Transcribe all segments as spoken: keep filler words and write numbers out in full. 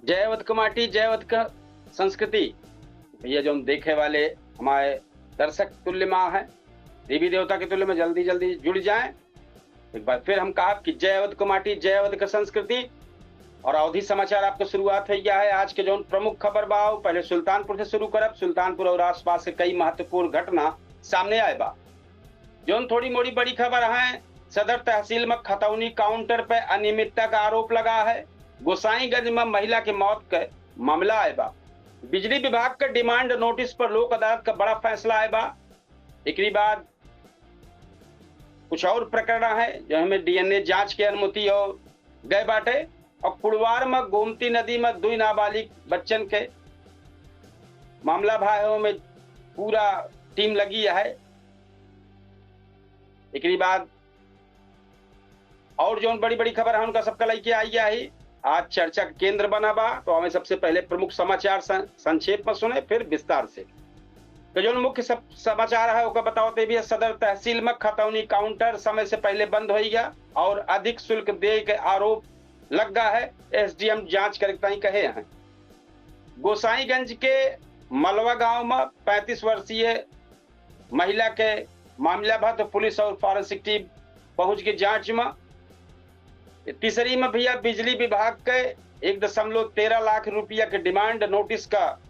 जय अवध क माटी, जय अवध क संस्कृति। भैया, जो हम देखे वाले हमारे दर्शक तुल्य माँ हैं, देवी देवता के तुल्य में जल्दी जल्दी जुड़ जाएं। एक बार फिर हम कहब कि जय अवध क माटी, जय अवध क संस्कृति। और अवधी समाचार आपके शुरुआत हो गया है। आज के जौन प्रमुख खबर बा, वो पहले सुल्तानपुर से शुरू करब। सुल्तानपुर और आसपास के कई महत्वपूर्ण घटना सामने आए बा। जौन थोड़ी मोड़ी बड़ी खबर है, सदर तहसील में खतौनी काउंटर पे अनियमितता का आरोप लगा है। गोसाईगंज में महिला के मौत के मामला आए बा। बिजली विभाग के डिमांड नोटिस पर लोक अदालत का बड़ा फैसला आए बा। एकरी बाद कुछ और प्रकरण है, जो हमें डीएनए जांच के अनुमति हो गए बाटे। और कुड़वार में गोमती नदी में दुई नाबालिग बच्चन के मामला भा है, ओमे पूरा टीम लगी है। एकरी बाद और जौन बड़ी बड़ी खबर है, उनका सबका लइके आई है। आज चर्चा के केंद्र बना बा, तो हमें सबसे पहले प्रमुख समाचार सं-, संक्षेप में सुने, फिर विस्तार से। तो जौन मुख्य सब समाचार है, ओका बताओ ते भी है, सदर तहसील में खतौनी काउंटर समय से पहले बंद होइगा और अधिक शुल्क दे के आरोप लग गा है। एसडीएम जांच करे ताई कहे हैं। गोसाईगंज के मलवा गांव में पैंतीस वर्षीय महिला के मामला भा, तो पुलिस और फॉरेंसिक टीम पहुंच के जांच में। तीसरी में भैया, बिजली विभाग के एक दशमलव तेरह लाख रुपया के डिमांड नोटिस का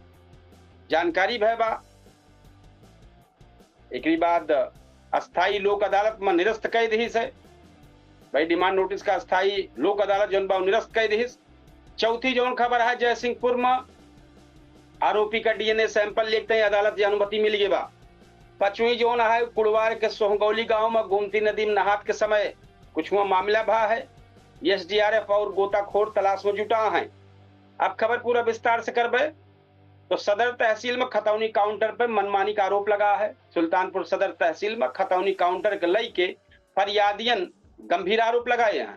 जानकारी भय बा। एकरी बाद अस्थायी लोक अदालत में निरस्त कई दिहिस है। भाई, डिमांड नोटिस का अस्थायी लोक अदालत जौन बा, उ निरस्त कई दिहिस। चौथी जौन खबर है, जयसिंहपुर में आरोपी का डीएनए सैंपल लेके ताई अदालत के अनुमति मिल गए बा। पांचवी जौन है, कुड़वार के सोहगौली गांव में गोमती नदी में नहात के समय कुछ हुआ मामला भा है। एसडीआरएफ और गोताखोर तलाश में जुटा हैं। अब खबर पूरा विस्तार से करबे, तो सदर तहसील में खतौनी काउंटर पर मनमानी का आरोप लगा है। सुल्तानपुर सदर तहसील में खतौनी काउंटर के लइके फरियादियन गंभीर आरोप लगाए हैं।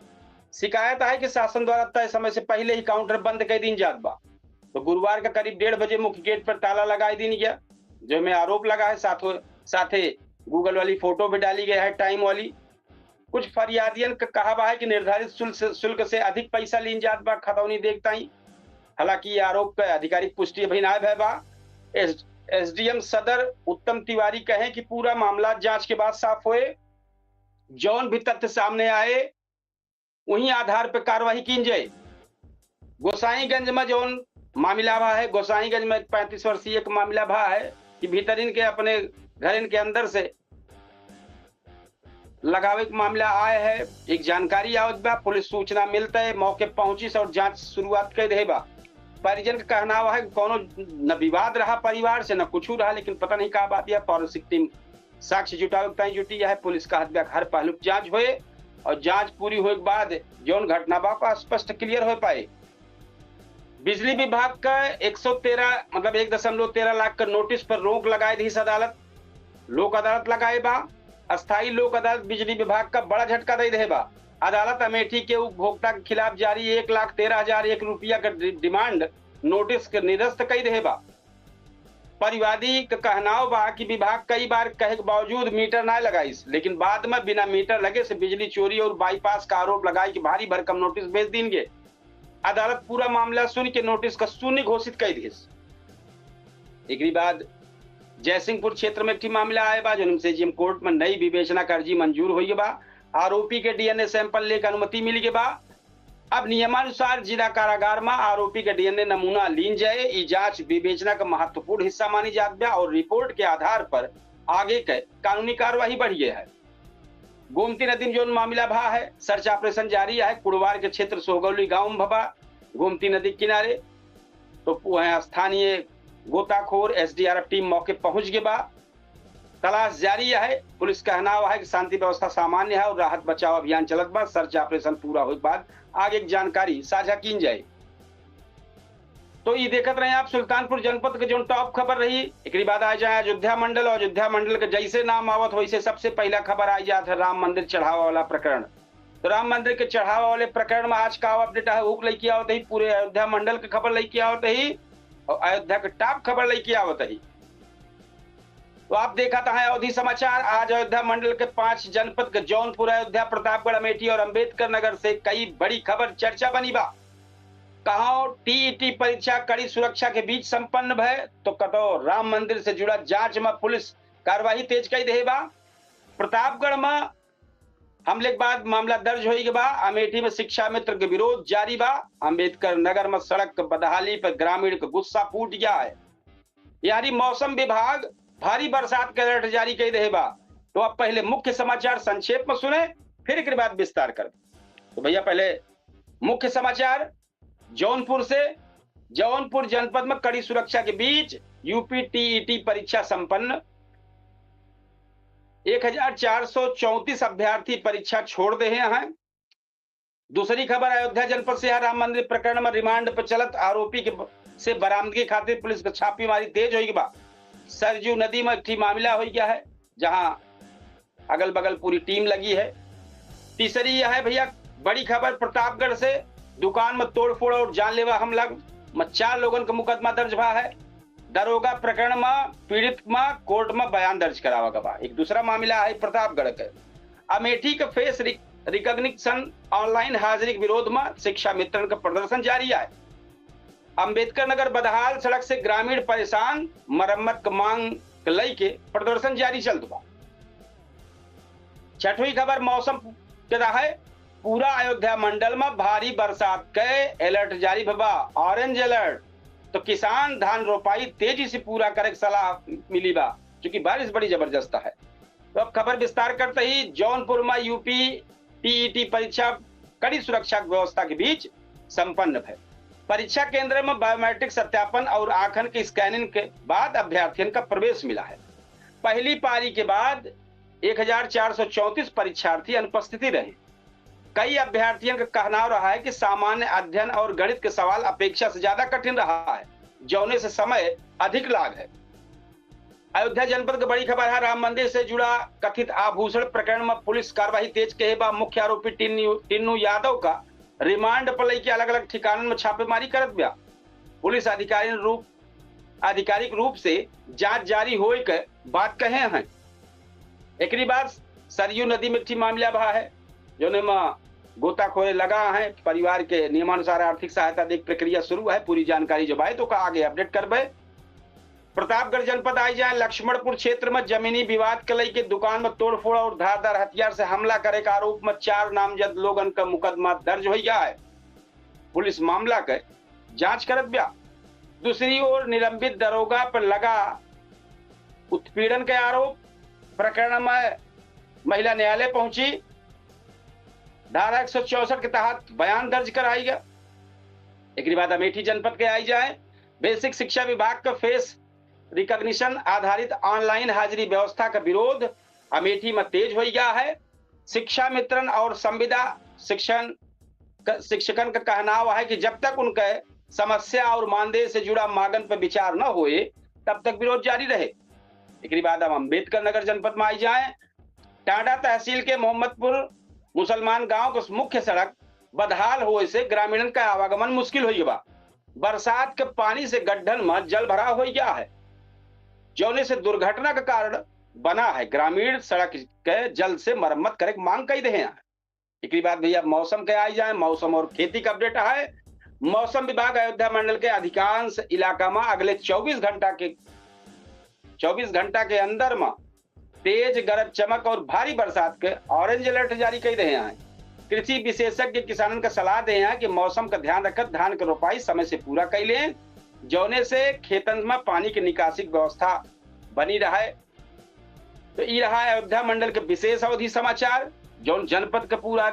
शिकायत है कि शासन द्वारा तय समय से पहले ही काउंटर बंद कर दीन जात बा। तो गुरुवार का करीब डेढ़ बजे मुख्य गेट पर ताला लगाई दीन गया, जो में आरोप लगा है। साथ, साथे गूगल वाली फोटो भी डाली गई है, टाइम वाली। कुछ फरियादियन का कहबा है कि निर्धारित शुल्क से, शुल्क से अधिक पैसा लीन जात बा खतौनी देख ताई। हालांकि ये आरोप का आधिकारिक पुष्टि अभी ना भय बा। एस, एसडीएम सदर उत्तम तिवारी कहे कि पूरा मामला जांच के बाद साफ होए। जौन भी तथ्य सामने आए, वहीं आधार पर कार्रवाई कीन जाए। गोसाईगंज में जौन मामला भा है, गोसाईगंज में एक पैंतीस वर्षीय एक मामला भा है कि भीतरिन के अपने घरन के अंदर से लगावे के मामला आए है। एक जानकारी आवत बा, पुलिस सूचना मिलते मौके पहुंचिस और जांच शुरुआत कर दे बा। परिजन के कहना है कि कोनो न विवाद रहा परिवार से, न कुछ रहा, लेकिन पता नहीं का बात यह फॉरेंसिक टीम साक्ष्य जुटावे के ताई जुटी है। पुलिस कहत बा हर पहलू के जांच होए और जांच पूरी होए के बाद जौन घटना बा, ओका स्पष्ट क्लियर हो पाए। बिजली विभाग का एक सौ तेरह, मतलब एक दशमलव तेरह लाख का नोटिस पर रोक लगाए दिहिस अदालत। लोक अदालत लगाए बा। अस्थायी लोक अदालत बिजली विभाग का बड़ा झटका दे दे बा। अदालत अमेठी के उपभोक्ता के खिलाफ जारी एक लाख तेरह हजार एक रुपया का डि-, डिमांड नोटिस के निरस्त कई दे बा। परिवादी का कहनाव बा कि विभाग कई बार कहे के बावजूद मीटर ना लगाइस, लेकिन बाद में बिना मीटर लगे से बिजली चोरी और बाईपास का आरोप लगाए के भारी भरकम नोटिस भेज दीन गे। अदालत पूरा मामला सुन के नोटिस का शून्य घोषित कर दिस। एकरी बाद जयसिंहपुर क्षेत्र में एक ठे मामला आए बा, जौन में सेजेएम कोर्ट में नई विवेचना का अर्जी मंजूर होई बा। आरोपी के डीएनए सैंपल लेके अनुमति मिल गई बा। अब नियमानुसार जिला कारागार में आरोपी के डीएनए नमूना लीन जाए। ई जांच विवेचना का महत्वपूर्ण हिस्सा मानी जात बा और रिपोर्ट के आधार पर आगे के कानूनी कार्यवाही बढ़ी है। गोमती नदी में जौन मामला भा है, सर्च ऑपरेशन जारी है। कुड़वार के क्षेत्र सोहगौली गांव में भा बा, गोमती नदी के किनारे। तो वह स्थानीय गोताखोर एसडीआरएफ टीम मौके पहुंच गए बा। तलाश जारी है। पुलिस कहनाव है कि शांति व्यवस्था सामान्य है और राहत बचाव अभियान चलत बा। सर्च ऑपरेशन पूरा होए के बाद आगे की जानकारी साझा कीन जाए। तो ये देखत रहे आप सुल्तानपुर जनपद के जौन टॉप खबर रही। एकरी बाद आ जाए अयोध्या मंडल, और अयोध्या मंडल के जैसे नाम आवत वैसे सबसे पहला खबर आ जात है राम मंदिर चढ़ावा वाला प्रकरण। तो राम मंदिर के चढ़ावा वाले प्रकरण में आज का अपडेट है, हुक लेके आवत ही, पूरे अयोध्या मंडल के खबर लेके आवत ही और अयोध्या के टॉप खबर लेके आवत ही। तो आप देखत हैं अवधी समाचार। आज अयोध्या मंडल के पांच जनपद के जौनपुर, अयोध्या, प्रतापगढ़, अमेठी और अंबेडकर नगर से कई बड़ी खबर चर्चा बनी बा। कहाँ टीईटी परीक्षा कड़ी सुरक्षा के बीच संपन्न भय, तो कतो राम मंदिर से जुड़ा जांच में पुलिस कार्यवाही तेज कई देहे बा। प्रतापगढ़ में हमले के बाद मामला दर्ज होई के बा। अमेठी में शिक्षा मित्र के विरोध जारी बा। अंबेडकर नगर में सड़क के बदहाली पर ग्रामीण के गुस्सा फूट गया है। यानी मौसम विभाग भारी बरसात के अलर्ट जारी कई देहे बा। तो अब पहले मुख्य समाचार संक्षेप में सुने, फिर एक बाद विस्तार कर। तो भैया, पहले मुख्य समाचार। जौनपुर से, जौनपुर जनपद में कड़ी सुरक्षा के बीच यूपी टीईटी परीक्षा संपन्न। एक हजार चार सौ चौंतीस अभ्यर्थी परीक्षा छोड़ देहे हैं। दूसरी खबर अयोध्या जनपद से है। राम मंदिर प्रकरण में रिमांड पर चलत आरोपी के ब-, से बरामदगी खातिर पुलिस के छापेमारी तेज होई बा। सरजू नदी में एक ठी मामला होई गया है, जहां अगल बगल पूरी टीम लगी है। तीसरी यह है भैया, बड़ी खबर प्रतापगढ़ से, दुकान में तोड़फोड़ और जानलेवा हमला में चार लोगन का मुकदमा दर्ज भा है। दरोगा प्रकरण में पीड़ित में कोर्ट में बयान दर्ज करावा गवा। एक दूसरा मामला है प्रतापगढ़ के। अमेठी के फेस रिक-, रिकॉग्निशन ऑनलाइन हाजिरी के विरोध में शिक्षा मित्रन का प्रदर्शन जारी है। अंबेडकर नगर बदहाल सड़क से ग्रामीण परेशान, मरम्मत के मांग के लइके प्रदर्शन जारी चलत बा। छठवीं खबर मौसम के रहे। पूरा अयोध्या मंडल में भारी बरसात के अलर्ट जारी बा, ऑरेंज अलर्ट। तो किसान धान रोपाई तेजी से पूरा करे के सलाह मिली बा, क्योंकि बारिश बड़ी जबरदस्त है। तो अब खबर विस्तार करते ही, जौनपुर में यूपी टीईटी परीक्षा कड़ी सुरक्षा व्यवस्था के बीच संपन्न भय। परीक्षा केंद्र में बायोमेट्रिक सत्यापन और आंखन के स्कैनिंग के बाद अभ्यर्थियन का प्रवेश मिला है। पहली पारी के बाद एक हजार चार सौ चौंतीस परीक्षार्थी अनुपस्थिति रहे। कई अभ्यर्थियन का कहनाव रहा है कि सामान्य अध्ययन और गणित के सवाल अपेक्षा से ज्यादा कठिन रहा है, जौने से समय अधिक लाग है। अयोध्या जनपद के बड़ी खबर है, राम मंदिर से जुड़ा कथित आभूषण प्रकरण में पुलिस कार्रवाई तेज कहे बा। मुख्य आरोपी टिन्नू, टिन्नू यादव का रिमांड पर लेके अलग-अलग ठिकानन में छापेमारी करत बा। पुलिस आधिकारिक रूप, आधिकारिक रूप से जांच जारी होए के बात कहे हैं। एकरी बाद सरयू नदी में एक ठी मामला भा है, जौने में गोताखोरे लगा है। परिवार के नियमानुसार आर्थिक सहायता देख प्रक्रिया शुरू है। पूरी जानकारी जब आए तो का आगे अपडेट करबे। प्रतापगढ़ जनपद आई जाए, लक्ष्मणपुर क्षेत्र में जमीनी विवाद के लेके दुकान में तोड़फोड़ और धारदार हथियार से हमला करे के आरोप में चार नामजद लोगन का मुकदमा दर्ज हो गया है। पुलिस मामला के जांच करत बा। दूसरी ओर निलंबित दरोगा पर लगा उत्पीड़न के आरोप, प्रकरण में महिला न्यायालय पहुंची, धारा एक सौ चौसठ के तहत बयान दर्ज कराई गया। एकरी बाद अमेठी जनपद के आई जाए, बेसिक शिक्षा विभाग का फेस रिकॉग्निशन आधारित ऑनलाइन हाजिरी व्यवस्था का विरोध अमेठी में तेज हो गया है। शिक्षा मित्रन और संविदा शिक्षण क-, शिक्षकन का कहनाव है कि जब तक उनके समस्या और मानदेय से जुड़ा मांगन पर विचार न होए, तब तक विरोध जारी रहे। एकरी बाद हम अम्बेडकर नगर जनपद में आई जाए। टांडा तहसील के मोहम्मदपुर मुसलमान गांव के मुख्य सड़क बदहाल होए से ग्रामीणन का आवागमन मुश्किल हो गया बा। बरसात के पानी से गड्ढन में जल भराव हो गया है, जौने से दुर्घटना का कारण बना है। ग्रामीण सड़क के जल्द से मरम्मत करे के मांग कई देहे हैं। एकरी बाद भैया मौसम के आई जाए, मौसम और खेती का अपडेट है। मौसम विभाग अयोध्या मंडल के अधिकांश इलाका में अगले चउबीस घंटा के, चउबीस घंटा के अंदर में तेज गरज चमक और भारी बरसात के ऑरेंज अलर्ट जारी कई देहे हैं। कृषि विशेषज्ञ किसानन का सलाह देहे हैं कि मौसम का ध्यान रखत धान के रोपाई समय से पूरा कई लें, जौने से खेतन में पानी के निकासी की व्यवस्था बनी रहे। तो ई रहा अयोध्या मंडल के विशेष अवधी समाचार, जौन जनपद के पूरा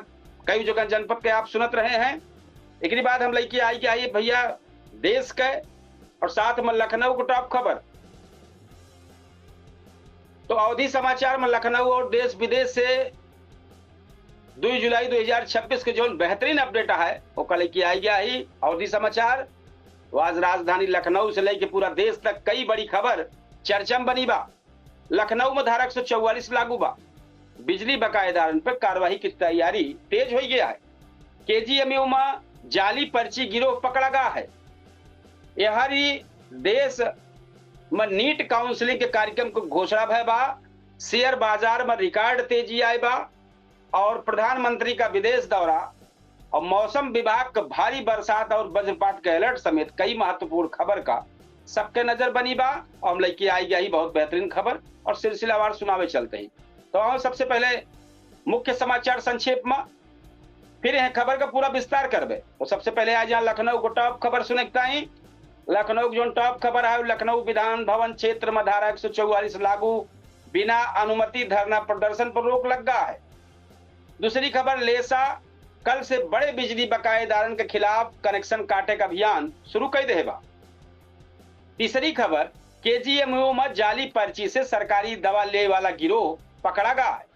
कई जगह जनपद के आप सुनत रहे हैं। एकरी बाद हम लेके आई के आई भैया देश के और साथ में लखनऊ के टॉप खबर। तो अवधी समाचार में लखनऊ और देश विदेश से दुई जुलाई दो हजार छब्बीस के जौन बेहतरीन अपडेट है, ओका लेके आई गया ही अवधी समाचार। तो आज राजधानी लखनऊ से लेके पूरा देश तक कई बड़ी खबर चर्चा में बनी बा। लखनऊ में धारा एक सौ चौवालीस लागू बा। बिजली बकायेदारन पे कार्रवाई की तैयारी तेज हो गया है। केजीएमयू में जाली पर्ची गिरोह पकड़ा गया है। यहरी देश में नीट काउंसलिंग के कार्यक्रम को घोषणा भय बा। शेयर बाजार में रिकॉर्ड तेजी आए बा और प्रधानमंत्री का विदेश दौरा और मौसम विभाग के भारी बरसात और वज्रपात के अलर्ट समेत कई महत्वपूर्ण खबर का सबके नजर बनी बा। और हम लेके आई गई बहुत बेहतरीन खबर और सिलसिलावार सुनावे चलते ही। तो हम सबसे पहले मुख्य समाचार संक्षेप में, फिर यह खबर का पूरा विस्तार करबे। तो सबसे पहले आज यहाँ लखनऊ को टॉप खबर सुने के ताई। लखनऊ की जोन टॉप खबर है, लखनऊ विधान भवन क्षेत्र में धारा एक सौ चौवालीस लागू, बिना अनुमति धरना प्रदर्शन पर रोक लग गया है। दूसरी खबर, लेसा, कल से बड़े बिजली बकायेदारन के खिलाफ कनेक्शन काटे का अभियान शुरू कर देहे बा। तीसरी खबर, केजीएमओ में जाली पर्ची से सरकारी दवा ले वाला गिरोह पकड़ा गया है।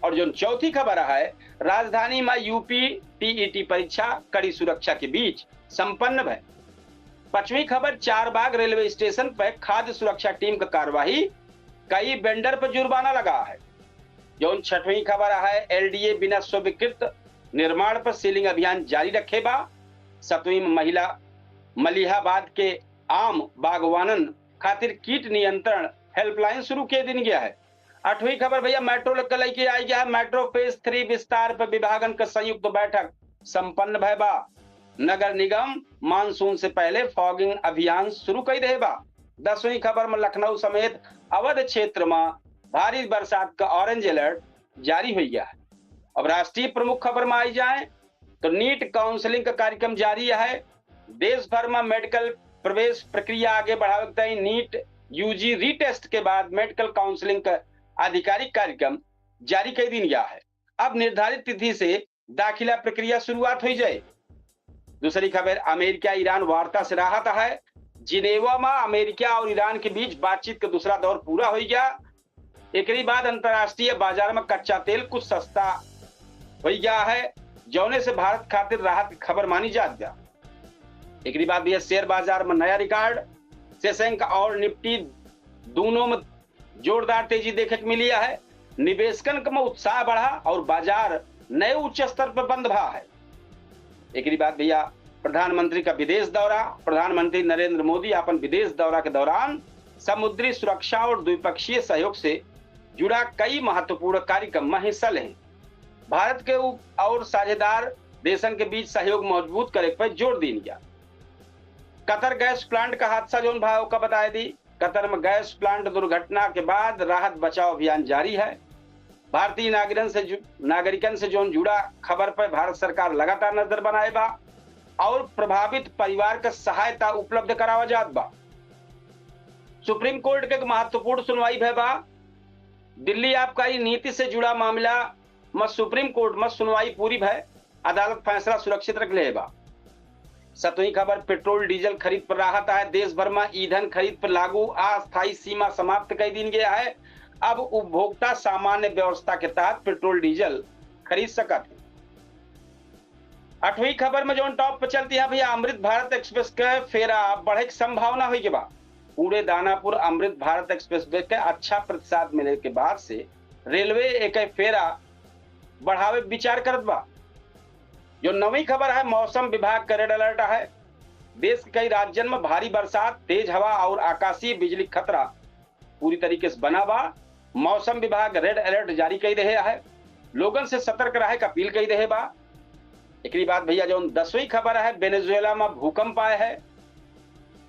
और जो चौथी खबर है, राजधानी में यूपी टीईटी परीक्षा कड़ी सुरक्षा के बीच संपन्न भय। पांचवी खबर, चारबाग रेलवे स्टेशन पर खाद्य सुरक्षा टीम का कार्यवाही, कई वेंडर पर जुर्माना लगा है। जौन छठवीं खबर है, एलडीए बिना स्वीकृत निर्माण पर सीलिंग अभियान जारी रखे बा। सतवीं में महिला मलिहाबाद के आम बागवानन खातिर कीट नियंत्रण हेल्पलाइन शुरू किए दिन गया है। आठवीं खबर भैया, मेट्रो लेकर लेके आई गया है। मेट्रो फेज थ्री विस्तार पर विभागन का संयुक्त बैठक संपन्न भय बा। नगर निगम मानसून से पहले फॉगिंग अभियान शुरू कर दे बा। दसवीं खबर में लखनऊ समेत अवध क्षेत्र में भारी बरसात का ऑरेंज अलर्ट जारी हो गया है। अब राष्ट्रीय प्रमुख खबर में आई जाए तो नीट काउंसलिंग का कार्यक्रम जारी है। देश भर में मेडिकल प्रवेश प्रक्रिया आगे बढ़ावे के ताई नीट यूजी रीटेस्ट के बाद मेडिकल काउंसलिंग का आधिकारिक कार्यक्रम जारी कर दिन गया है। अब निर्धारित तिथि से दाखिला प्रक्रिया शुरुआत हो जाए। दूसरी खबर, अमेरिका ईरान वार्ता से राहत है। जिनेवा में अमेरिका और ईरान के बीच बातचीत का दूसरा दौर पूरा हो गया। एकरी बाद अंतर्राष्ट्रीय बाजार में कच्चा तेल कुछ सस्ता हो गया है, जौने से भारत खातिर राहत की खबर मानी जात बा। एकरी बाद भी शेयर बाजार में नया रिकॉर्ड, सेसेंक और निफ्टी दोनों में जोरदार तेजी देखे के मिली है। निवेशकन के में उत्साह बढ़ा और बाजार नए उच्च स्तर पर बंद भा है। एकरी बाद भैया, प्रधानमंत्री का विदेश दौरा। प्रधानमंत्री नरेंद्र मोदी अपन विदेश दौरा के दौरान समुद्री सुरक्षा और द्विपक्षीय सहयोग से जुड़ा कई महत्वपूर्ण कार्यक्रम में हिस्सा लें। भारत के उप और साझेदार देशन के बीच सहयोग मजबूत करे पर जोर दीन गया। कतर गैस प्लांट का हादसा जौन भा ओका बताए दी। कतर में गैस प्लांट दुर्घटना के बाद राहत बचाव अभियान जारी है। भारतीय नागरिकन से जु-, नागरिकन से जौन जुड़ा खबर पर भारत सरकार लगातार नजर बनाए बा और प्रभावित परिवार का सहायता उपलब्ध करावा जात बा। सुप्रीम कोर्ट के एक महत्वपूर्ण सुनवाई भय बा। दिल्ली आबकारी नीति से जुड़ा मामला में सुप्रीम कोर्ट में सुनवाई पूरी भय, अदालत फैसला सुरक्षित रख ले बा। सतवीं खबर, पेट्रोल डीजल खरीद पर राहत है। देश भर में ईंधन खरीद पर लागू अस्थायी सीमा समाप्त कर दीन गया है। अब उपभोक्ता सामान्य व्यवस्था के तहत पेट्रोल डीजल खरीद सकत है। आठवीं खबर में जौन टॉप पे चलती है भैया, अमृत भारत एक्सप्रेस के फेरा बढ़े की संभावना हुई के बा। पूरे दानापुर अमृत भारत एक्सप्रेस वे के अच्छा प्रतिसाद मिले के बाद से रेलवे एक फेरा बढ़ावे विचार करत बा। जो नवी खबर है, मौसम विभाग का रेड अलर्ट है। देश के कई राज्यन में भारी बरसात, तेज हवा और आकाशीय बिजली खतरा पूरी तरीके से बना बा। मौसम विभाग रेड अलर्ट जारी कर रहे है, लोगन से सतर्क रहे के अपील कर रहे बा। एकरी बाद भैया, जौन दसवीं खबर है, वेनेजुएला में भूकंप आए है।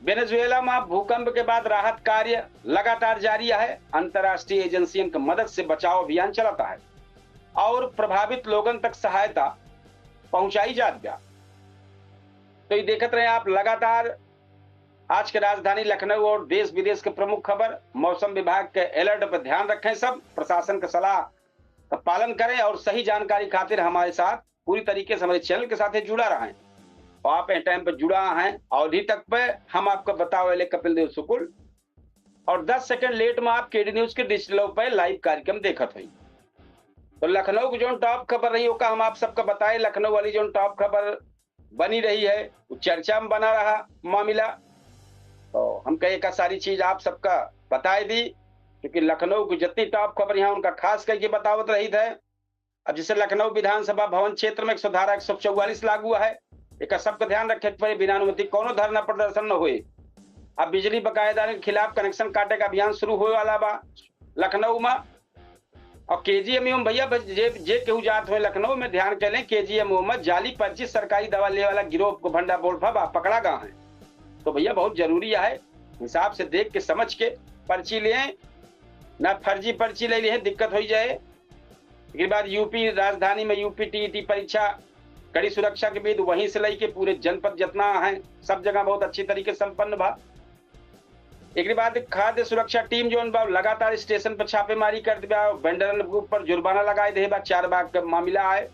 वेनेजुएला में भूकंप के बाद राहत कार्य लगातार जारी है। अंतर्राष्ट्रीय एजेंसियन के मदद से बचाव अभियान चलता है और प्रभावित लोगन तक सहायता पहुंचाई जात बा। तो ये देखत रहे आप लगातार आज के राजधानी लखनऊ और देश विदेश के प्रमुख खबर। मौसम विभाग के अलर्ट पर ध्यान रखें, सब प्रशासन के सलाह का पालन करें और सही जानकारी खातिर हमारे साथ पूरी तरीके से हमारे चैनल के साथ जुड़ा रहें। और आप इस टाइम पर जुड़ा हैं और अभी तक पे हम आपको बतावे वाले कपिल देव शुक्ल और दस सेकंड लेट में आप केडी न्यूज के डिजिटल पे लाइव कार्यक्रम देखत हैं। तो लखनऊ की जौन टॉप खबर रही, ओका हम आप सबका बताए। लखनऊ वाली जौन टॉप खबर बनी रही है, वो चर्चा में बना रहा मामला। तो हम कहे का सारी चीज आप सबका बताए दी, क्योंकि लखनऊ की जितनी टॉप खबर यहाँ उनका खास करके बतावत रही है। अब जैसे लखनऊ विधानसभा भवन क्षेत्र में एक सौ धारा एक सौ चौवालीस लागू है, एक सबका ध्यान रखे के पड़े, बिना अनुमति कोनो धरना प्रदर्शन न होए। अब बिजली बकायेदार के खिलाफ कनेक्शन काटे का अभियान शुरू होए वाला बा लखनऊ में। और केजीएमयू में भैया, बस जे, जे केहू जात होए लखनऊ में, ध्यान कर लें, केजीएमयू में जाली पर्ची सरकारी दवा लेवे वाला गिरोह को भंडा बोल भा बा, पकड़ा गा है। तो भैया, बहुत जरूरी है, हिसाब से देख के, समझ के पर्ची लें, ना फर्जी पर्ची ले लें, दिक्कत हो जाए। एकरे बाद यूपी राजधानी में यूपी टीईटी परीक्षा कड़ी सुरक्षा के बीच, वहीं से लेके पूरे जनपद जितना है, सब जगह बहुत अच्छी तरीके से संपन्न भा। एकरे बाद खाद्य सुरक्षा टीम जौन बा, लगातार स्टेशन पर छापेमारी करत बा, वेंडरन के ऊपर जुर्माना लगाए दे बा, चार बाग का मामला है।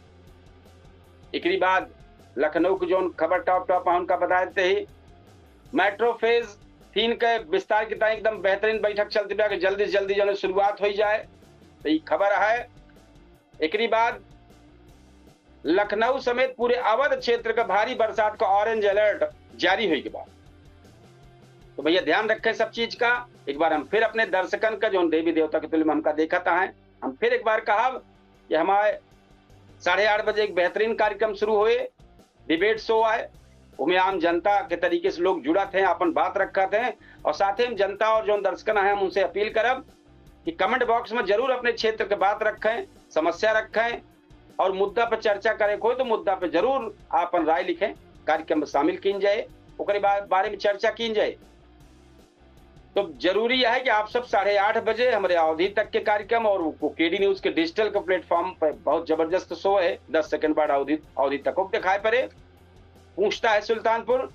एकरे बाद लखनऊ के जौन खबर टॉप टॉप है, उनका बता देते ही, मेट्रो फेज तीन के विस्तार की ताई एकदम बेहतरीन बैठक चलत बा कि जल्दी से जल्दी जौन शुरुआत हो जाए, तो ई खबर है। एकरी बाद लखनऊ समेत पूरे अवध क्षेत्र का भारी बरसात का ऑरेंज अलर्ट जारी होई के बा। तो भैया, ध्यान रखें सब चीज का। एक बार हम फिर अपने दर्शकन का, जौन देवी देवता के तुल्य में हमका देखत हैं, हम फिर एक बार कहब कि हमारे साढ़े आठ बजे एक बेहतरीन कार्यक्रम शुरू होए, डिबेट शो आए, उमें आम जनता के तरीके से लोग जुड़त हैं, अपन बात रखत हैं, और साथ ही हम जनता और जौन दर्शकन हैं, हम उनसे अपील करब कि कमेंट बॉक्स में जरूर अपने क्षेत्र के बात रखें, समस्या रखें, और मुद्दा पर चर्चा करे कोई तो मुद्दा पे जरूर आपन राय लिखें, कार्यक्रम में शामिल कीन जाए, ओकरे बा-, बारे में चर्चा कीन जाए। तो जरूरी है कि आप सब साढ़े आठ बजे हमरे अवधि तक के कार्यक्रम और वो केडी न्यूज के डिजिटल के प्लेटफॉर्म पे बहुत जबरदस्त शो है, दस सेकंड बाद अवधि, अवधि तक को दिखाई पड़े, पूछता है सुल्तानपुर,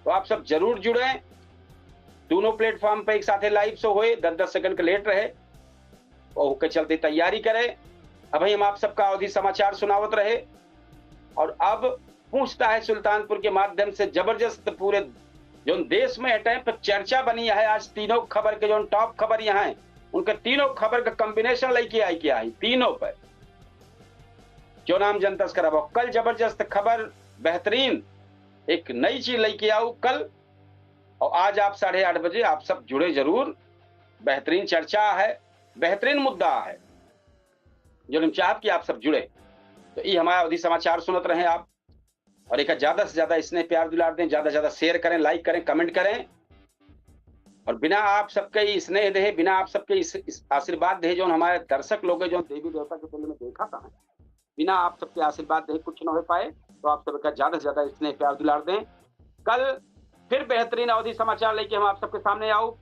तो आप सब जरूर जुड़ें। दोनों प्लेटफॉर्म पे एक साथे लाइव शो होए, दस दस सेकंड के लेट रहे, और ओके चलते तैयारी करे। अभी हम आप सबका अवधि समाचार सुनावत रहे, और अब पूछता है सुल्तानपुर के माध्यम से जबरदस्त पूरे जौन देश में है टाइम पर चर्चा बनी है। आज तीनों खबर के जौन टॉप खबर यहाँ है, उनके तीनों खबर का कॉम्बिनेशन लेके आई के आई तीनों पर, जो नाम जनता से कराबो। कल जबरदस्त खबर, बेहतरीन एक नई चीज लेके आऊ कल। और आज आप साढ़े आठ बजे आप सब जुड़े जरूर, बेहतरीन चर्चा है, बेहतरीन मुद्दा है, जो हम चाहब कि आप सब जुड़े। तो ई हमारा अवधि समाचार सुनत रहे आप, और एक ज्यादा से ज्यादा स्नेह प्यार दुलार दें, ज्यादा से ज्यादा शेयर करें, लाइक करें, कमेंट करें। और बिना आप सबके ई स्नेह देहे, बिना आप सबके इस, इस आशीर्वाद देहे, जो हमारे दर्शक लोग हैं, जो देवी देवता के दिल में देखा था, बिना आप सबके आशीर्वाद देहे कुछ न हो पाए। तो आप सबका ज्यादा से ज्यादा स्नेह प्यार दुलार दें। कल फिर बेहतरीन अवधि समाचार लेके हम आप सबके सामने आऊ।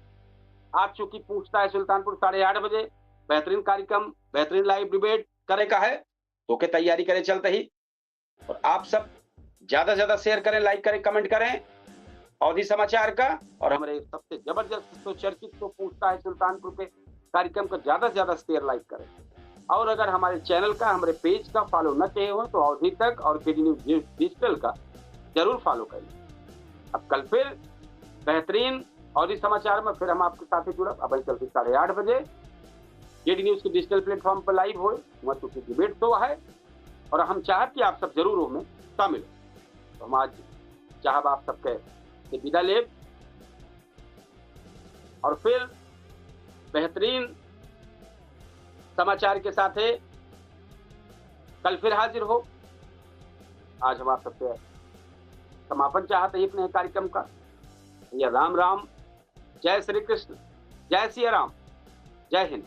आज चूंकि पूछता है सुल्तानपुर साढ़े आठ बजे, बेहतरीन कार्यक्रम, बेहतरीन लाइव डिबेट करे का है, तो के तैयारी करे चलते ही। और आप सब ज्यादा से ज्यादा शेयर करें, लाइक करें, कमेंट करें अवधी समाचार का, और हमारे सबसे जबरदस्त शो, चर्चित शो पूछता है सुल्तानपुर के कार्यक्रम का ज्यादा से ज्यादा शेयर, लाइक करें। और अगर हमारे चैनल का, हमारे पेज का फॉलो न किए हो तो अवधी तक और केडी न्यूज डिजिटल का जरूर फॉलो करें। अब कल फिर बेहतरीन अवधी समाचार में फिर हम आपके साथ ही जुड़ब। अब चलते साढ़े आठ बजे केडी न्यूज के डिजिटल प्लेटफॉर्म पर लाइव होए, वहाँ चूंकि डिबेट शो है और हम चाहब कि आप सब जरूर ओमे शामिल हो। तो हम आज चाहब आप सबके से विदा लेब और फिर बेहतरीन समाचार के साथे कल फिर हाजिर हो। आज हम आप सबसे समापन चाहते हैं अपने कार्यक्रम का। भैया राम राम, जय श्री कृष्ण, जय सिया राम, जय हिंद।